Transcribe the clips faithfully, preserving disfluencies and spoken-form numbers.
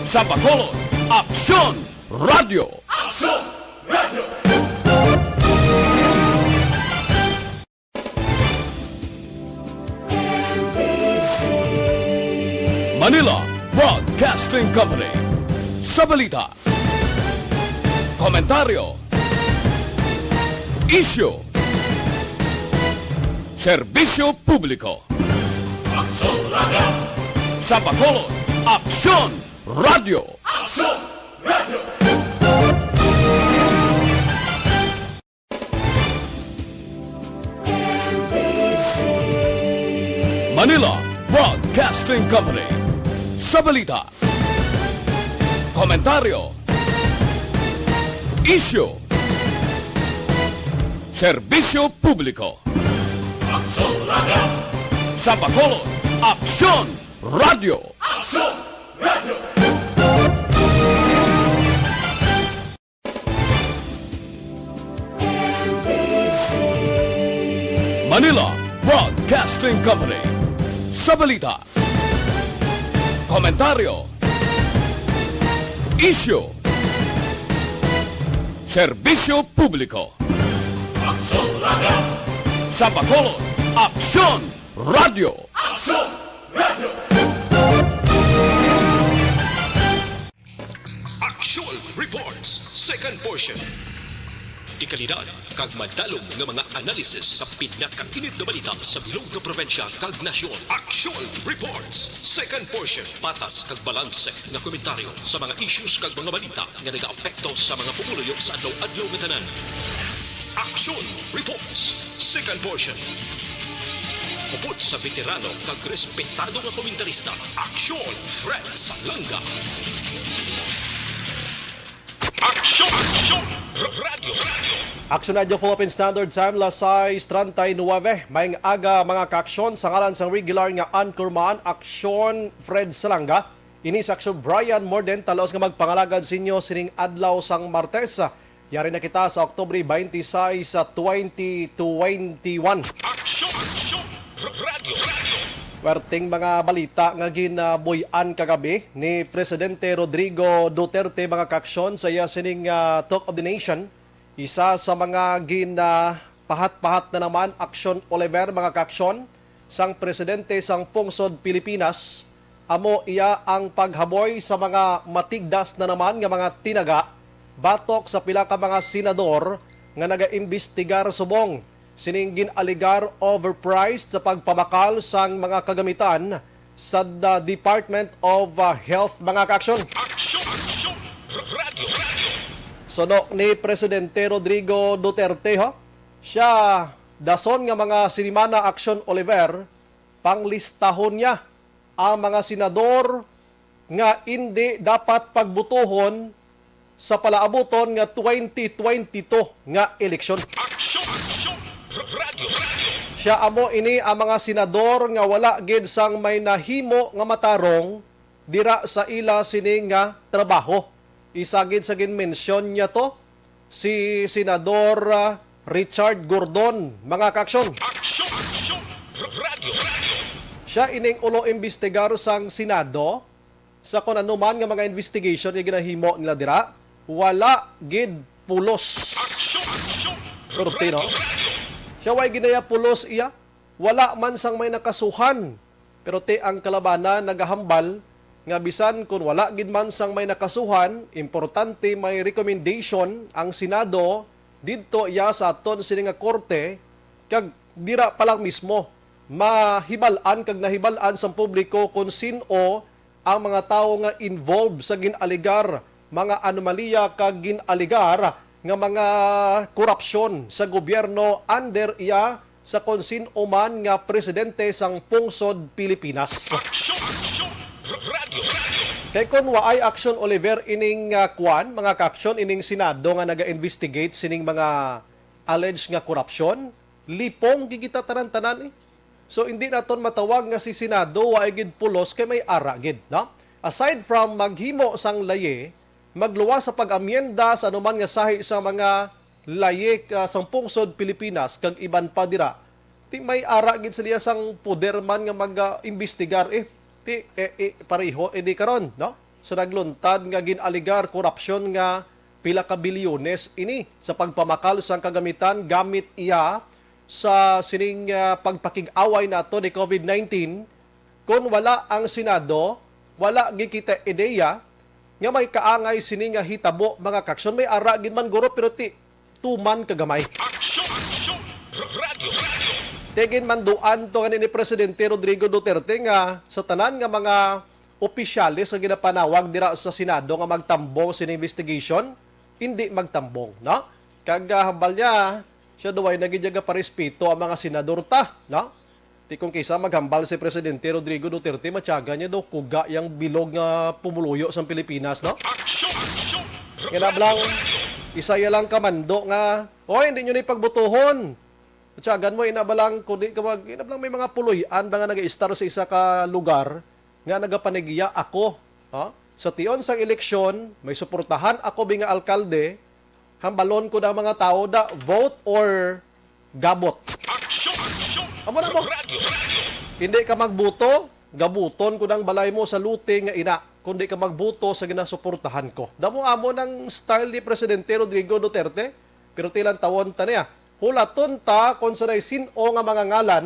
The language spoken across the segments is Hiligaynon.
Sa Bacolod, Aksyon Radio. Manila Broadcasting Company. Sa balita, komentaryo, isyu, serbisyo publiko. Aksyon Radio. Sa Bacolod, Aksyon Radio. Aksyon Radio. Manila Broadcasting Company. Sa balita, komentaryo, isyu, serbisyo publiko. Aksyon Radio. Sa Bacolod, Aksyon Radio. Aksyon Radio. Manila Broadcasting Company. Sa balita, komentaryo, isyu, serbisyo publiko. Aksyon Radio. Sa Bacolod, Aksyon Radio. Aksyon Radio. Aksyon Reports, second portion. Dekalidad kag madalom nga mga analisis sa pinakainit nga balita sa bilog nga probinsya kag nasyon. Aksyon Reports, second portion. Patas kag balanse nga komentaryo sa mga issues kag mga balita nga nagaapekto sa mga pumuluyo sa adlaw-adlaw nga tanan. Aksyon Reports, second portion. Upod sa veterano kag respetado nga komentarista, Aksyon Fred Salanga. Aksyon, Aksyon, R-, Radyo, Radyo. Aksyon Radyo Philippine Standard Time, las sais treinta y nueve. Maayong aga, mga kaaksyon. Sa ngalan sang regular nga anchorman, Aksyon Fred Salanga. Ini si Aksyon Brian Morden, talaos nga magpangalagad sa inyo sining adlaw sang Martes. Yari na kita sa Oktubre twenty-six, twenty twenty-one. Aksyon! Aksyon! R-, Radyo! Radyo! Perting mga balita nga ginabuy-an kagabi ni Presidente Rodrigo Duterte, mga kaaksyon, sa iya sining, ah, Talk of the Nation. Isa sa mga ginapahat-pahat na naman, Aksyon Oliver, mga kaaksyon, sang Presidente sang Pungsod Pilipinas, amo iya ang paghaboy sa mga matigdas na naman nga mga tinaga batok sa pila ka mga senador nga nagaimbestigar subong sining gin-alegar overpriced sa pagpamakal sang mga kagamitan sa the Department of, uh, Health, mga kaaksyon. Aksyon! Aksyon! R-, Radyo! Radyo! Suno ni Presidente Rodrigo Duterte, ho, siya dason nga mga sinimana, Aksyon Oliver, panglistahon niya ang mga senador nga indi dapat pagbutuhon sa palaabuton nga twenty twenty-two nga eleksyon. Aksyon! Aksyon! R-, Radyo! Radyo! Siya amo ini ang mga senador nga wala gid sang may nahimo nga matarong dira sa ila sini nga trabaho. Isa gid sa ginmensyon niya to, si Senador, ah, Richard Gordon, mga kaaksyon. Aksyon! Aksyon! R-, Radyo! Radyo! Siya ining ulo imbestigar sang Senado sa kon ano man nga mga investigation nga ginahimo nila dira. Wala gid pulos. Aksyon! Aksyon! Perti, no? Radyo! Radyo! Siya way ginaya pulos iya. Wala man sang may nakasuhan. Pero ti ang kalabanan nagahambal nga bisan kon wala gid man sang may nakasuhan, importante may recommendation ang Senado didto iya sa aton sini nga korte, kag dira pa lang mismo mahibal-an kag nahibal-an sang publiko kon sin-o ang mga tawo nga involved sa gin-alegar mga anomalya kag gin-alegar nga mga korupsyon sa gobyerno under iya sa kon sin-o man nga presidente sang pungsod Pilipinas. Aksyon! Aksyon! R-, Radyo! Radyo! Kay kon waay aksyon, Oliver, ining, ah, kwan, mga kaaksyon, ining Senado nga naga-investigate sining mga alleged nga korupsyon, lipong gid kita tanan-tanan, eh. So, hindi naton matawag nga si Senado waay gid pulos kay may ara gid, no? Aside from maghimo sang layi, magluwas sa pag-amyenda sa anuman nga sahi sa mga layi, ah, sang pungsod Pilipinas kag iban pa dira, ti may ara gid sila sang poder man nga mag, ah, imbestigar, eh. ti, eh, eh, pareho ini karon, no? Sa nagluntad nga gin-alegar korupsyon nga pila ka bilyones ini sa pagpamakal sang kagamitan gamit iya sa sining, ah, pagpakig-away nato ni covid nineteen. Kon wala ang Senado, wala gid kita ideya nga may kaangay sini nga hitabo, mga kaaksyon. May ara gid man guro, pero ti tuman kagamay. Aksyon! Aksyon! Radyo! Radyo! Tigin manduan to gani ni Presidente Rodrigo Duterte nga sa tanan nga mga opisyales nga ginapanawag dira sa Senado nga magtambong sini investigation, hindi magtambong, no? Kag, ah, hambal niya, siya daw ay nagidyaga parespeto ang mga senador ta, no? Ti kung kisa maghambal si Presidente Rodrigo Duterte, matyaga niya daw kuga yang bilog nga pumuluyo sang Pilipinas, no? Aksyon! Aksyon! Nga nablang, isa ya lang kamando nga, "Oy, hindi nyo ni pagbutuhon." Matyagan mo, ina ba lang, kundi ka mag, ina ba lang may mga puloy-an ba nga nag-istar sa isa ka lugar nga nagapanigiya ako, ha? Sa tion sang eleksyon, may suportahan ako bi nga alkalde, hambalon ko ang mga tao da, vote or gabot. Aksyon! Aksyon! Amo na mo. Radyo! Radyo! Hindi ka magbuto, gabuton ko ang balay mo sa lote nga ina. Kung di ka magbuto sa ginasuportahan ko. Damo amo nang style ni Presidente Rodrigo Duterte, pero tilang tawon ta niya. Hulaton ta kung sa sin-o nga mga ngalan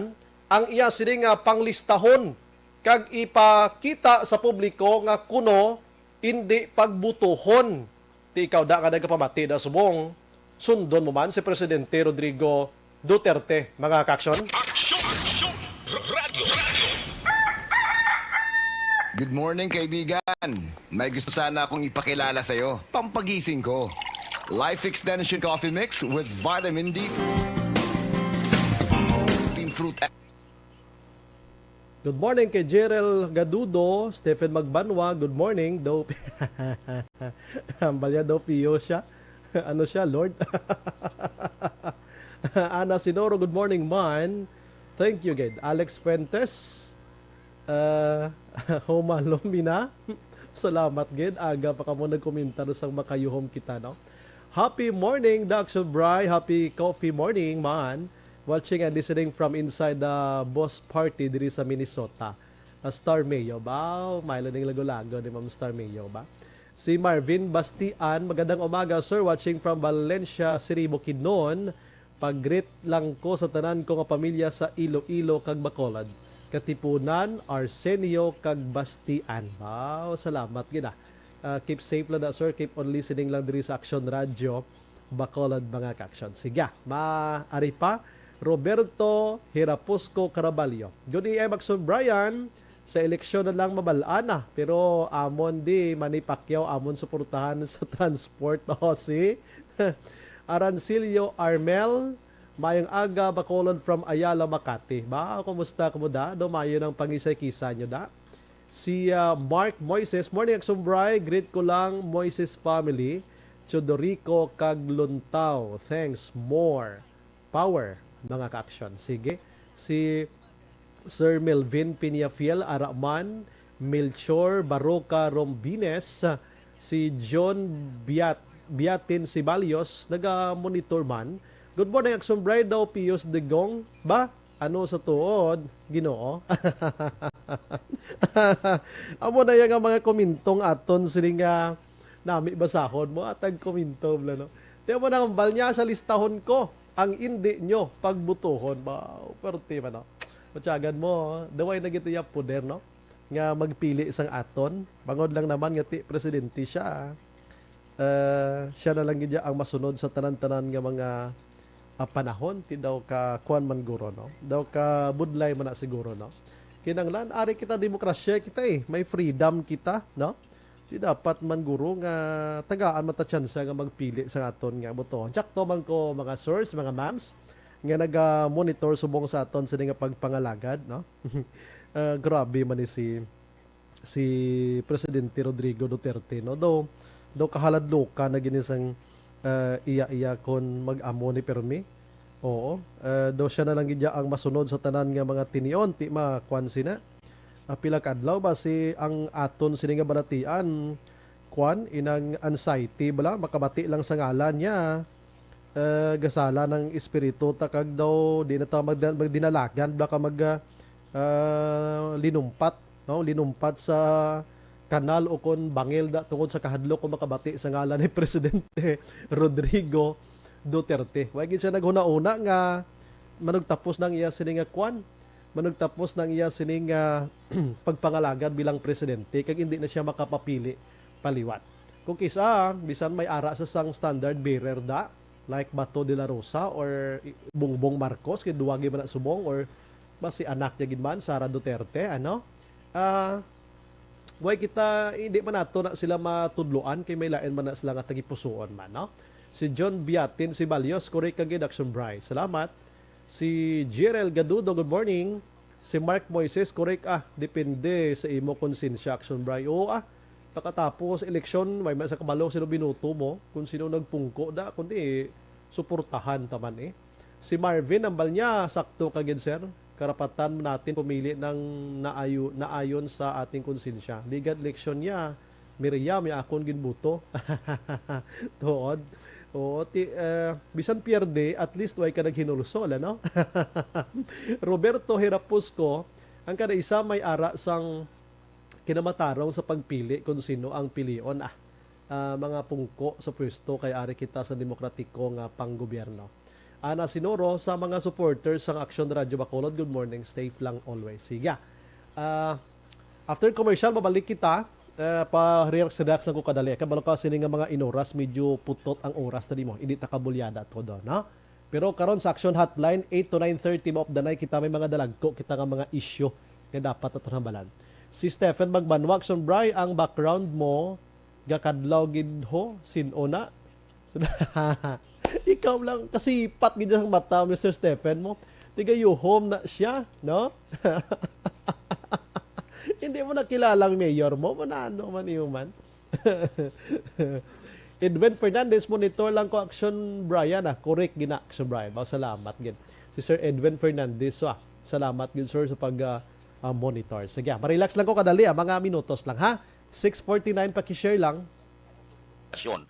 ang iya sini nga panglistahon kag ipakita sa publiko nga kuno indi pagbutuhon. Ti ikaw da nga nagapamati da subong, sundon mo man si Presidente Rodrigo Duterte, mga kaaksyon. Aksyon! Aksyon! Radyo! Radyo! Good morning, kaibigan. May gusto sana akong ipakilala sa'yo. Pampagising ko. Life Extension Coffee Mix with Vitamin D. Steam fruit. Good morning kay Jerel Gadudo, Stephen Magbanwa. Good morning. Daw, hambal niya daw piyo siya. Ano siya, Lord? Ana Sinoro, good morning, man. Thank you, gid. Alex Fuentes, uh, Homa Lumina. Salamat, gid. Aga pa kamo nagkomentar sang makayuhom kita, no? Happy morning, Doc Subray. Happy coffee morning, man. Watching and listening from inside the boss party diri sa Minnesota. A Star Mayo. Ba, may laning lago-lago ni Ma'am Star Mayo ba? Si Marvin Bastian, magandang umaga, sir. Watching from Valencia City, Bukidnon. Pag-greet lang ko sa tanan ko nga pamilya sa Iloilo kag Bacolod. Katipunan, Arsenio kag Bastian. Wow, salamat gid, ah. Ah, keep safe lang na, sir. Keep on listening lang diri sa Aksyon Radio Bacolod, mga ka-aksyon. Sige, maari pa. Roberto Hirapusco Caraballo. Good A M, Aksyon Brian. Sa eleksyon na lang mabal-an na. Pero amon di, Manny Pacquiao, amon suportahan sa transport. O, si Arancilio Armel, mayong aga, Bacolod from Ayala, Makati. Ba, kumusta, kumuda? Do, mayo ng pangisay-kisay nyo, da? Si, ah, Mark Moises, morning, Aksyon Bri. Greet ko lang, Moises family, Teodorico kag Luntao. Thanks, more power, mga ka-aksyon. Sige. Si Sir Melvin Peñafiel, Araman, Melchor Baroca Rombines, si John Biat-, Biatin Sibalios, naga-monitor man. Good morning, Aksyon Bri. Daw Pius Degong. Ba? Ano sa tuod, Ginoo? Amo na yang mga komento nga aton sini nga nami basahon mo, atag komento bala, no? Ti amo na, hambal niya sa listahon ko ang indi nyo pagbutuhon. Ba, perte man, no? Matyagan mo, daway na gito ya poder, no? Nga magpili sang aton. Bangod lang naman nga ti presidente siya, ah. Eh, siya na lang gid ang masunod sa tanan-tanan nga mga, ah, panahon. Ti daw ka kuan man guro, no? Daw ka budlay man na siguro, no? Kinanglan, ari kita, demokrasya kita eh. May freedom kita, no? Di dapat man guro nga tagaan man ta tsansa nga magpili sa aton nga botohon. Tsakto man ko, mga sirs, mga ma'ams, nga naga-monitor subong sa aton sini nga pagpangalagad, no? Ah, grabe man ni si, si Presidente Rodrigo Duterte, no? Daw, daw kahaladlokan na gini sang, ah, iya-iya kon mag-amo ni permi. Oo. Ah, daw siya na lang gid ang masunod sa tanan nga mga tinion, ti makuan sina. Ah, pila ka adlaw ba si ang aton sini nga balatian, kuan, inang anxiety bala, makabati lang sa ngalan niya, eh, gasala ng espiritu ta kag daw di na ta magda-, magdinalagan bala ka mag, ah, linumpat. no, linumpat sa kanal o kon bangil da tungod sa kahadlok ko makabati sa ngalan ni Presidente Rodrigo Duterte. Wa gid siya naghuna-una nga manugtapos nang iya sini nga kwan, manugtapos nang iya sini nga pagpangalagad bilang presidente kag hindi na siya makapapili paliwat. Kung kisa, bisan may ara sa sang standard bearer da, like Bato de la Rosa or Bongbong Marcos, kay duwa gid man na subong, or ba si anak niya gid man, Sara Duterte, ano? Ah, way kita, hindi man nato na sila matudloan kay may lain man na sila nga tagipusuon man, no? Si John Biatin, si Balyos, correct ka gid, Action Bry. Salamat. Si Jirel Gadudo, good morning. Si Mark Moises, correct ah, depende sa imo konsensya, Action Bry. Oo ah, pagkatapos eleksyon, may man sa kabalo sino binuto mo, kung sino nagpungko da, kundi suportahan taman eh. Si Marvin, ambal niya, sakto ka gid, sir. Karapatan natin pumili ng naayo-, naayon sa ating konsensya. Ligad eleksyon niya, Miriam, ya akon ginbuto. Tuod. Oo, ti, eh, bisan pierde, at least way ka naghinulsol, ano? Roberto Hirapusco, ang kada isa may ara sang kinamatarong sa pagpili kung sino ang pilion. Ah, ah, mga pungko sa pwesto kay ari kita sa demokratiko nga panggobyerno. Ana Sinoro sa mga supporters sang Aksyon Radyo Bacolod, good morning, safe lang always. Sige. Ah, after commercial, mabalik kita. Eh, pa-react-react lang ko kadali. Kabalo ka sini nga mga inoras, medyo putot ang oras na di mo. Hindi ta kabulyada to do, no? Pero karon sa Action Hotline, eight to nine thirty mo of the night, kita may mga dalagko, kita nga mga issue nga dapat aton hambalan. Si Stephen Magbanwa, Action Bry, ang background mo gakadlaw gid ho, sin-o na? Ikaw lang, kasipat gid ang mata, Mister Stephen mo. Tigayuhom na siya, no? Hindi mo nakilala ang mayor mo, manano man iyo man. Edwin Fernandez, monitor lang ko, Action Brian, ah. Correct gina, Action Brian. Ba, salamat gid. Si Sir Edwin Fernandez, ah. Salamat gid, sir, sa pag, ah, ah, monitor. Sige, ah, ma-relax lang ko kadali, ah. Mga minutos lang, ha? Six forty-nine, paki-share lang. Aksyon.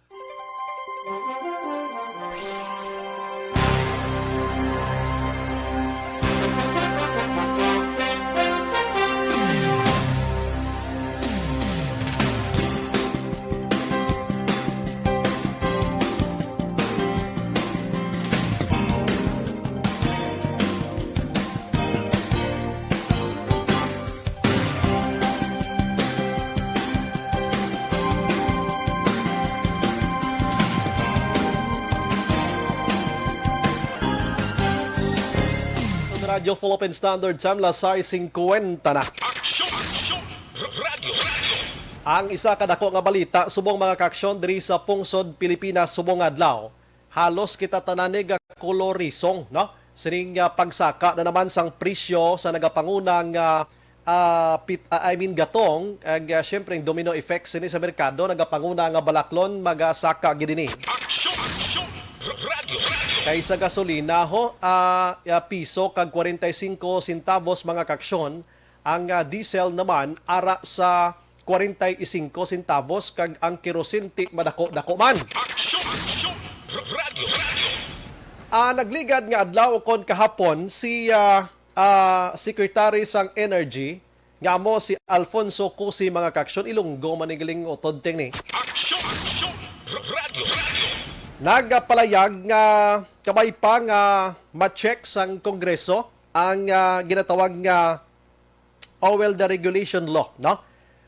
Radyo Philippine Standard Time, las sais singkwenta na. Aksyon! Aksyon! Radyo! Ang isa ka dako nga balita subong, mga kaaksyon, diri sa pungsod Pilipinas subong nga adlaw. Halos kita tanan ni gakolorisong, no? Sining, ah, pagsaka na naman sang presyo sa nagapanguna nga, ah, pit-, ah, I mean, gatong, ag, ah, siyempre, ang domino effect sini sa merkado, nagapanguna nga balaklon, magasaka gid ini. Aksyon! Aksyon! Radyo! Radyo! Kaysa gasolina, ho, ah, ah, piso kag kwarenta y singko sentavos, mga kaaksyon, ang, ah, diesel naman ara sa kwarenta y singko sentavos, kag ang kerosene ti madako-dako man. Aksyon! Aksyon! Radyo! Radyo! Ah, nagligad nga adlaw ukon kahapon si, ah, ah, Secretary sang Energy nga amo si Alfonso Cusi, mga kaaksyon, Ilonggo man ni galing utod ting ni. Aksyon! Aksyon! Radyo! Radyo! Nagapalayag nga kabay pa nga ma-check sang Kongreso ang, ah, ginatawag nga oil deregulation law, no?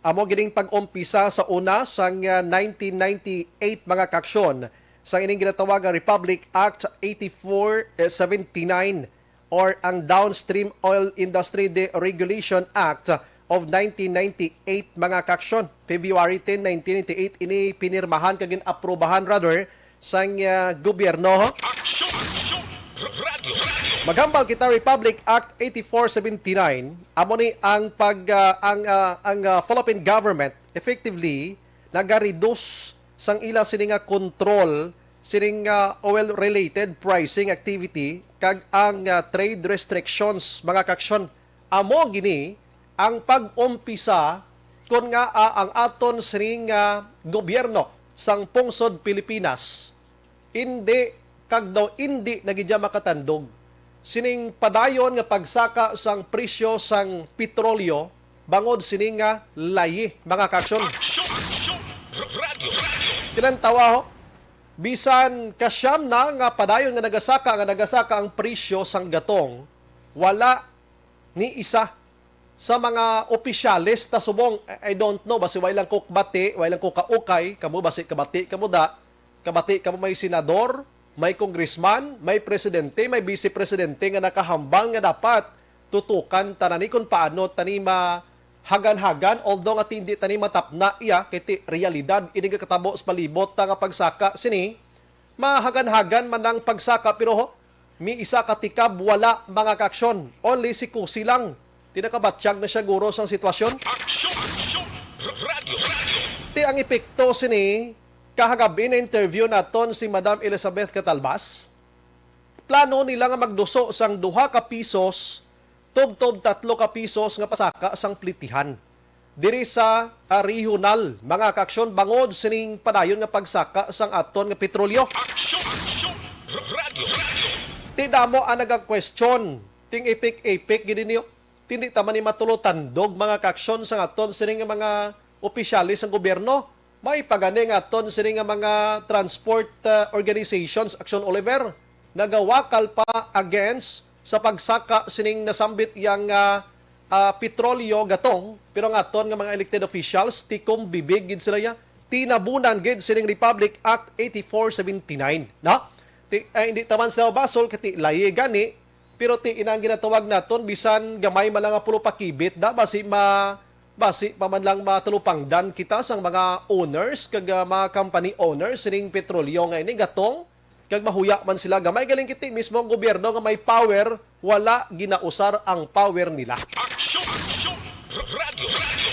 Amo gining pag-umpisa sa una sang, ah, nineteen ninety-eight, mga kaaksyon, sa ining ginatawag nga Republic Act eighty-four seventy-nine or ang Downstream Oil Industry Deregulation Act of nineteen ninety-eight, mga kaaksyon. February ten, nineteen ninety-eight ini pinirmahan kag gin-aprobahan, rather, sang, ah, gobyerno. Aksyon! Aksyon! Radyo! Radyo! Maghambal kita, Republic Act eighty-four seventy-nine, amo ni ang pag, ah, ang, ah, ang, ah, Philippine government effectively nagareduce sang ila sini nga control sining, ah, oil-related pricing activity kag ang, ah, trade restrictions, mga kaaksyon. Amo gini ang pag-umpisa kon nga, ah, ang aton sining, ah, gobyerno sang pungsod Pilipinas indi kag daw indi na gid siya makatandog sining padayon nga pagsaka sang presyo sang petrolyo bangod sini nga layi, mga kaaksyon. Aksyon! Aksyon! Radyo! Radyo! Tilantawa ho, bisan kasyam na nga padayon nga nagasaka, nga nagasaka ang presyo sang gatong, wala ni isa sa mga opisyales ta subong. I, I don't know, basi way lang ko kabati, way lang ko kaukay, kamo basi kabati kamo da, kabati kamo may senador, may congressman, may presidente, may vice presidente nga nakahambal nga dapat tutukan ta na ni kung paano tani mahaganhagan, although nga hindi tani matapna iya, kay ti realidad ini nga katabo sa palibot ta nga pagsaka sini, mahaganhagan man ang pagsaka, pero ho, mi isa ka tikab wala, mga kaaksyon. Only si Kusi lang. Tinakabatyag na siya guro sang sitwasyon. Aksyon! Aksyon! Radyo! Radyo! Ti ang epekto sini, kahagabi na interview naton si Madam Elizabeth Catalbas. Plano nila nga magduso sang duha ka pisos, tubtob tatlo ka pisos nga pasaka sang plitihan diri sa, ah, regional, mga kaaksyon, bangod sining padayon nga pagsaka sang aton nga petrolyo. Aksyon! Aksyon! Radyo! Radyo! Ti damo ang nagag-question, ting ipik-ipik gid ninyo. Ti hindi ta man ni matulotandog, mga kaaksyon, sang aton sining nga mga opisyales sang gobyerno. May pagani nga aton sini nga mga transport, uh, organizations, Action Oliver, nagawakal pa against sa pagsaka sining nasambit yang, uh, uh, petrolyo gatong, pero ang aton nga mga elected officials, tikom bibig gid sila ya, tinabunan gid sining Republic Act eighty-four seventy-nine, no? Ti, eh, hindi taman sa basol, kati layi gani, pero ti inang ginatawag naton, bisan gamay man lang nga pulupakibit da, basi ma-, basi pa man lang matalupangdan kita sang mga owners kag, ah, mga company owners sining petrolyo nga ini gatong, kag mahuya man sila. Gamay galing kiti mismo ang gobyerno nga may power, wala ginausar ang power nila. Aksyon! Aksyon! Radyo! Radyo!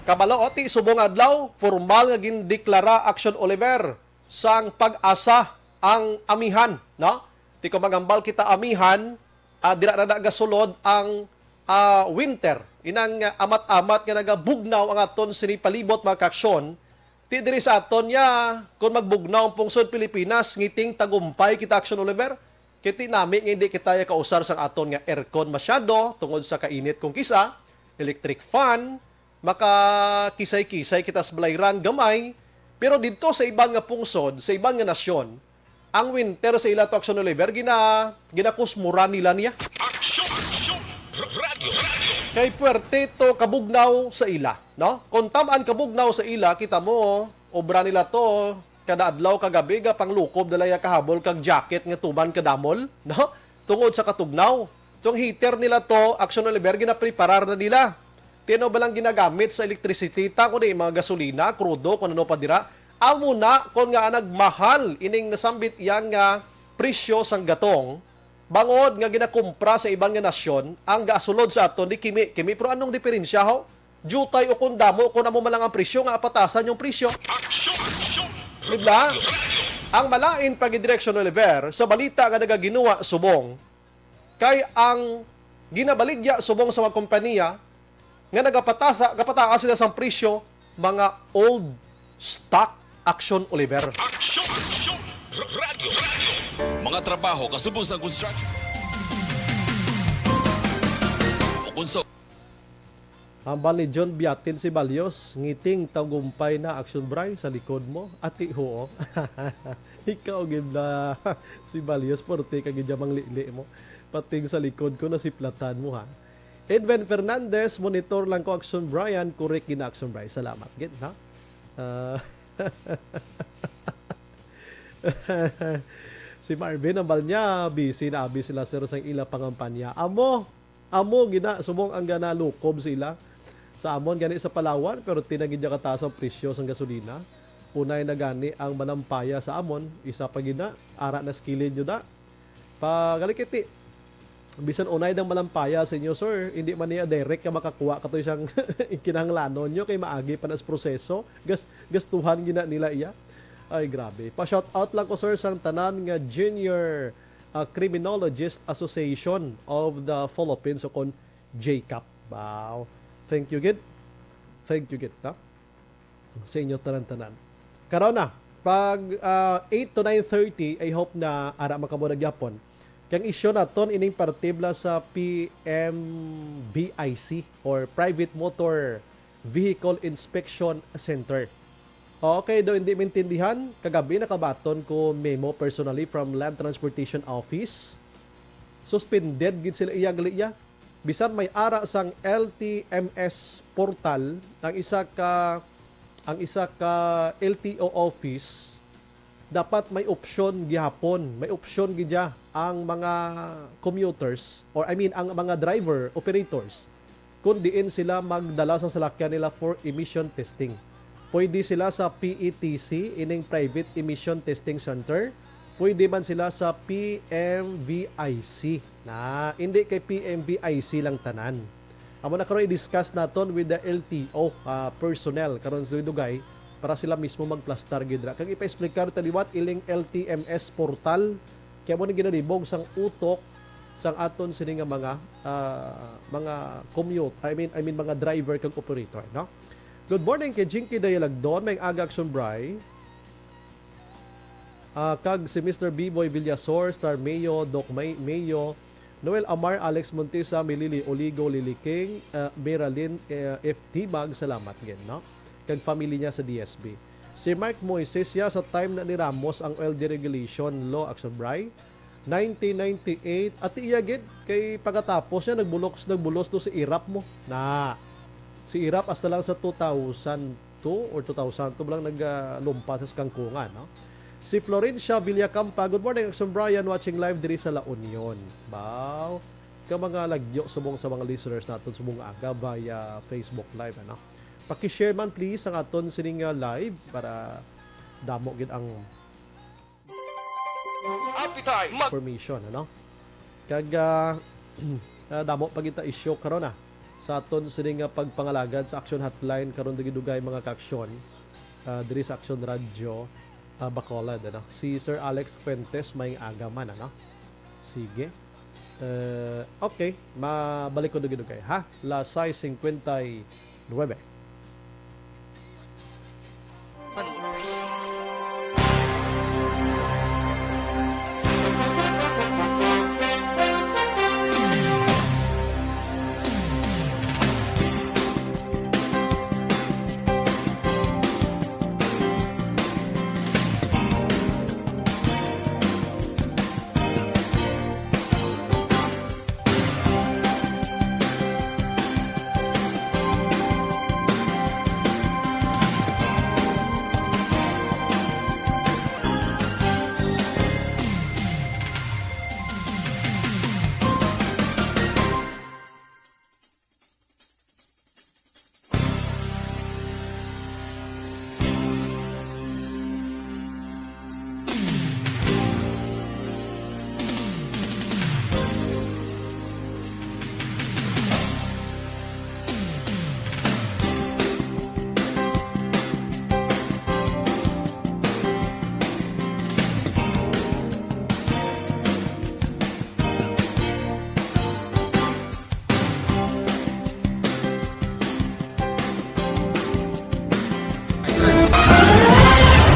Kabalo, ti subong adlaw, formal nga gindeklara, Action Oliver, sang PAGASA ang amihan, no? Ti kung maghambal kita amihan, ah, dira na nagasulod ang, ah, winter. Inang, ah, amat-amat nga nagabugnaw ang aton sini palibot, mga kaaksyon. Ti diri sa aton ya, kung magbugnaw ang pungsod Pilipinas, ngiting tagumpay kita, Action Oliver. Kay ti nami nga hindi kita ya kausar sang aton nga aircon masyado tungod sa kainit kung kisa, electric fan, makakisay-kisay kita sa balayran gamay, pero didto sa iban nga pungsod, sa iban nga nasyon, ang winter sa ila to, Action Oliver, gina-, ginakusmuran nila niya. Aksyon! Aksyon! Radyo! Radyo! Kay puwerte to kabugnaw sa ila, no? Kung tam-an kabugnaw sa ila, kita mo, obra nila to, kada adlaw, kagabi, ga panglukob nila ya kahabol kag jacket nga tuman kadamol, no? Tungod sa katugnaw. So, ang heater nila to, Action Oliver, ginapreparar na nila. Ti ano ba lang ginagamit sa electricity ta, kundi mga gasolina, krudo, kung ano pa dira? Amo na, kon nga nagmahal ining nasambit yang nga presyo sang gatong, bangod nga ginakumpra sa iban nga nasyon, ang gasulod sa aton, di kimi, kimi. Pero anong diferensya, ho? Jutay o kung damo, kung amo man lang ang presyo, nga apatasan yung presyo. Aksyon! Aksyon! Di ba? Ang malain pa gid, Direksyon Oliver, sa balita nga nagaginuwa subong, kay ang ginabaligya subong sa mga kompanya nga nagapatasa, gapataas sila sang presyo, mga old stock, Action Oliver. Aksyon! Aksyon! Radyo! Radyo! Mga trabaho kasubong sa construction. O kung sa Hambal ni John Biatin Sibalyos, ngiting tagumpay na, Action Bry, sa likod mo. Ati, huo. Ikaw gid na, Sibalyos, porte ka gid ya manglili mo. Pating sa likod ko, nasiplatan mo, ha. Edwin Fernandez, monitor lang ko, Action Brian, correct gid na, Action Brian. Salamat gid, ha. Ah, si Marvin, hambal niya, busy na abi sila, sir, sang ila pangampanya. Amo, amo gina, subong ang ganalukob sila. Sa amon gani sa Palawan, pero tinagid niya kataas ang presyo sang gasolina. Unay na gani ang manampaya sa amon, isa pa gina, ara na skilid nyo da. Pagalikiti, bisan unay dang malampaya sa inyo, sir, hindi man niya direct ka makakuha katoy siyang kinahanglanon nyo kay maagi pa na sa proseso. Gas-, gastuhan gina nila iya. Ay, grabe. Pa-shout out lang ko, sir, sang tanan nga Junior, ah, Criminologist Association of the Philippines, o kon JCAP. Wow. Thank you, gid. Thank you, gid, ha? Sa inyo tanan-tanan. Karon na, pag, ah, eight to nine thirty, I hope na ara man kamo na gyapon. Kang isyu naton ining parte bala sa P M V I C or Private Motor Vehicle Inspection Center. Okay, daw hindi maintindihan, kagabi nakabaton ko memo personally from Land Transportation Office. Suspended gid sila iya gali iya. Bisan may ara sang L T M S portal ang isa ka, ang isa ka L T O office, dapat may opsyon gihapon, may opsyon gid ya ang mga commuters, or I mean, ang mga driver, operators, kung diin sila magdala sa salakyan nila for emission testing. Pwede sila sa P E T C, ining Private Emission Testing Center. Pwede man sila sa P M V I C. Na, hindi kay P M V I C lang tanan. Amo na karon i-discuss naton with the L T O, ah, personnel karon sa dugay para sila mismo magplastar gid ra. Kag ipa-explicar ta liwat ining L T M S portal. Kaya mo ni ginalibog sang utok sang aton sini nga mga, ah, mga commute, I mean, I mean, mga driver kag operator, no? Good morning kay Jinky Dayalagdon, may aga Action Bry. Ah, kag si Mister B-Boy Villasor, Star Mayo, Doc May, Mayo, Noel Amar, Alex Montesa, Milili Oligo, Lily King, ah, Miralyn, eh, F Tibag, salamat gid, no? Kag family niya sa D S B. Si Mike Moises, ya, sa time na ni Ramos ang oil deregulation law, Action Bry, nineteen ninety-eight, ati iya gid, kay pagkatapos niya, nagbulos, nagbulos to si Irap mo. Na, si Irap hasta lang sa two thousand two or two thousand two lang nagalumpa sa kangkungan, no? Si Florencia Villacampa, "Good morning, Action Brian, watching live diri sa La Union." Wow. Ka mga lagyo subong sa mga listeners naton subong aga via Facebook Live, ano? Paki-share man, please, ang aton sining, ah, live para damo gid ang Appetite. Mag- information, ano? Kag, ah, ah, damo pa kita isyu karon, ah, sa aton sini nga pagpangalagad sa Action Hotline karon, dugay-dugay, mga ka-aksyon, ah, diri sa Action Radio, ah, Bacolod, ano? Si Sir Alex Fuentes, may aga man, ano? Sige. Eh, okay, mabalik ko dugay-dugay, ha? Las sais cincuenta y nueve.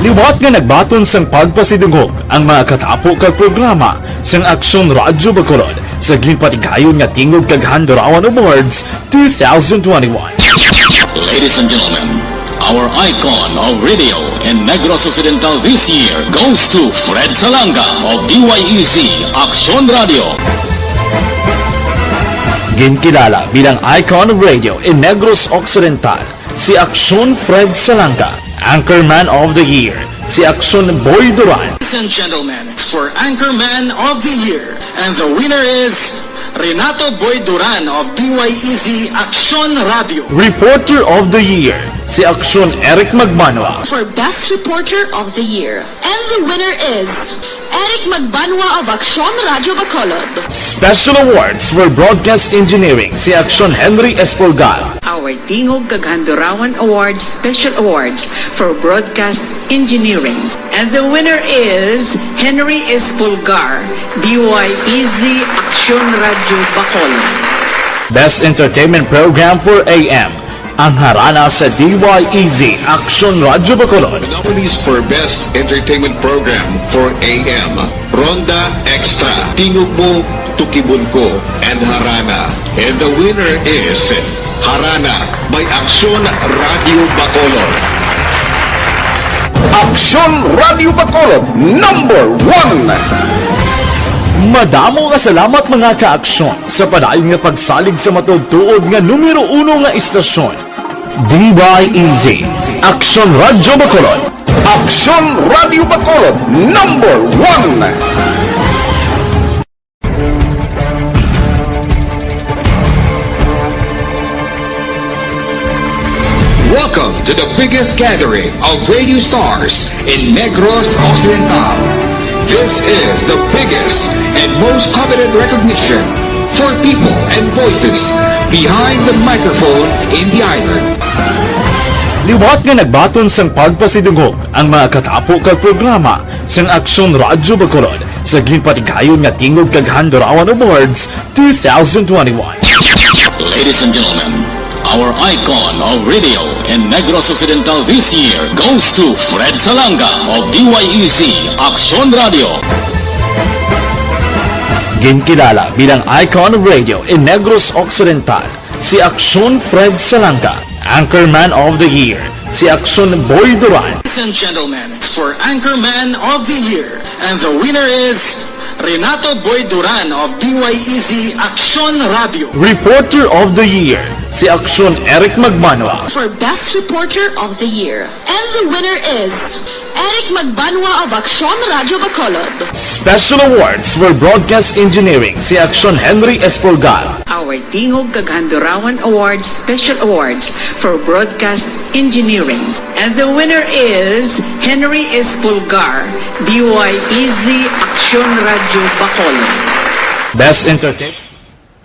Liwat nga nagbaton sang pagpasidungog ang mga katapo kag programa sang Aksyon Radyo Bacolod sa ginpatigayon nga Tingog kag Handurawan Awards two thousand twenty-one. Ladies and gentlemen, our icon of radio in Negros Occidental this year goes to Fred Salanga of D Y E Z Aksyon Radio. Ginkilala bilang icon of radio in Negros Occidental, si Aksyon Fred Salanga, Anchorman of the Year, si Aksyon Boy Duran. Ladies and gentlemen, for Anchorman of the Year, and the winner is Renato Boy Duran of D Y E Z Aksyon Radio. Reporter of the Year, si Aksyon Eric Magmanwa. For Best Reporter of the Year, and the winner is Eric Magbanwa of Aksyon Radyo Bacolod. Special Awards for Broadcast Engineering, si Aksyon Henry Espolgar. Our Tingog kag Handurawan Awards Special Awards for Broadcast Engineering. And the winner is Henry Espolgar, D Y E Z Aksyon Radyo Bacolod. Best Entertainment Program for A M, Ang harana sa D Y E Z Aksyon Radyo Bacolod. The nominees for Best Entertainment Program for A M, Ronda Extra, Tingog Mo, Tukibon Ko, and Harana. And the winner is Harana by Aksyon Radyo Bacolod. Aksyon Radyo Bacolod, number one. Madamo nga salamat, mga ka-aksyon, sa padayon nga pagsalig sa matuod-tuod nga numero uno nga istasyon. D Y E Z, Aksyon Radyo Bacolod. Aksyon Radyo Bacolod, number one. Welcome to the biggest gathering of radio stars in Negros Occidental. This is the biggest and most coveted recognition for people and voices behind the microphone in the island. Liwat nga nagbaton sang pagpasidungog ang mga katapo kag programa sang Aksyon Radyo Bacolod sa ginpatigayon nga Tingog kag Handurawan Awards two thousand twenty-one. Ladies and gentlemen, our icon of radio in Negros Occidental this year goes to Fred Salanga of D Y E Z Aksyon Radio. Ginkilala bilang icon of radio in Negros Occidental si Aksyon Fred Salanga, Anchorman of the Year si Aksyon Boy Duran. Ladies and gentlemen, for Anchorman of the Year, and the winner is Renato Boy Duran of D Y E Z Aksyon Radio. Reporter of the Year si Aksyon Eric Magbanwa. For Best Reporter of the Year, and the winner is Eric Magbanwa of Aksyon Radio Bacolod. Special Awards for Broadcast Engineering si Aksyon Henry Espolgar. Our Tingog kag Handurawan Awards Special Awards for Broadcast Engineering. And the winner is Henry Espolgar, D Y E Z Aksyon Radio Bacolod. Best Entertainment.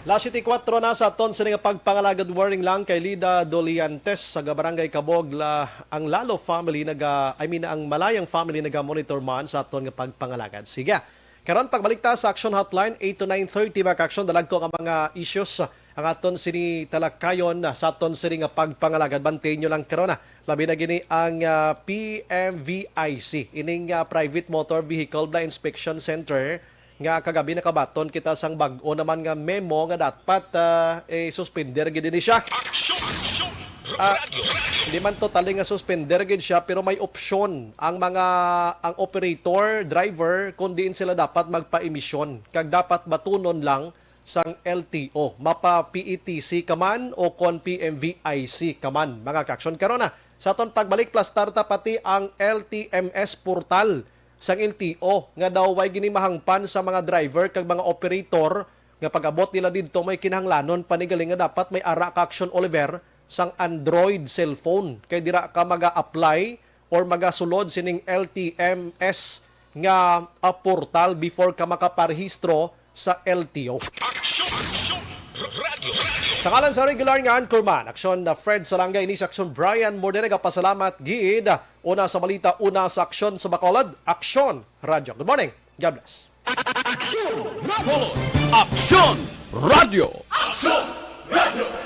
Las siyete kuwatro na sa aton sini nga pagpangalagad. Warning lang kay Lida Doliantes sa Barangay Kabog, la, ang Lalo family naga, I mean, ang Malayang family naga-monitor man sa aton nga pagpangalagad. Sige. Karon, pagbalik ta sa Action Hotline, eight to nine thirty, mga ka-action, dalagko nga mga issues ang aton sini talakayon sa aton sini nga pagpangalagad. Bantayan nyo lang karon, ah. Labi na gini ang, ah, P M V I C, ining, ah, Private Motor Vehicle Blind Inspection Center nga kagabi nakabaton kita sang bag-o naman nga memo nga dapat, ah, eh, suspender gid ni siya. Aksyon! Aksyon! Ah, Radyo! Radyo! Hindi man totally nga suspender gid siya, pero may opsyon ang mga, ang operator, driver, kung diin sila dapat magpa-emisyon. Kag dapat batunon lang sang L T O. Mapa P E T C ka man o kon P M V I C ka man, mga ka-action. Karon na, sa aton pagbalik, plastar ta pati ang L T M S portal sang L T O nga daw way gini mahangpan sa mga driver kag mga operator nga pag-abot nila didto may kinahanglanon pa ni gali nga dapat may ara ka, Action Oliver, sang Android cellphone kay dira ka maga-apply or magasulod sining L T M S nga, ah, portal before ka makaparehistro sa L T O. Aksyon! Aksyon! Radyo! Radyo! Sa ngalan sa regular nga anchorman, Aksyon na Fred Salanga, ini si Aksyon Brian Morde, nagapasalamat gid. Una sa balita, una sa aksyon sa Bacolod, Aksyon Radyo. Good morning. God bless. Aksyon Bacolod! Aksyon Radyo! Aksyon Radyo!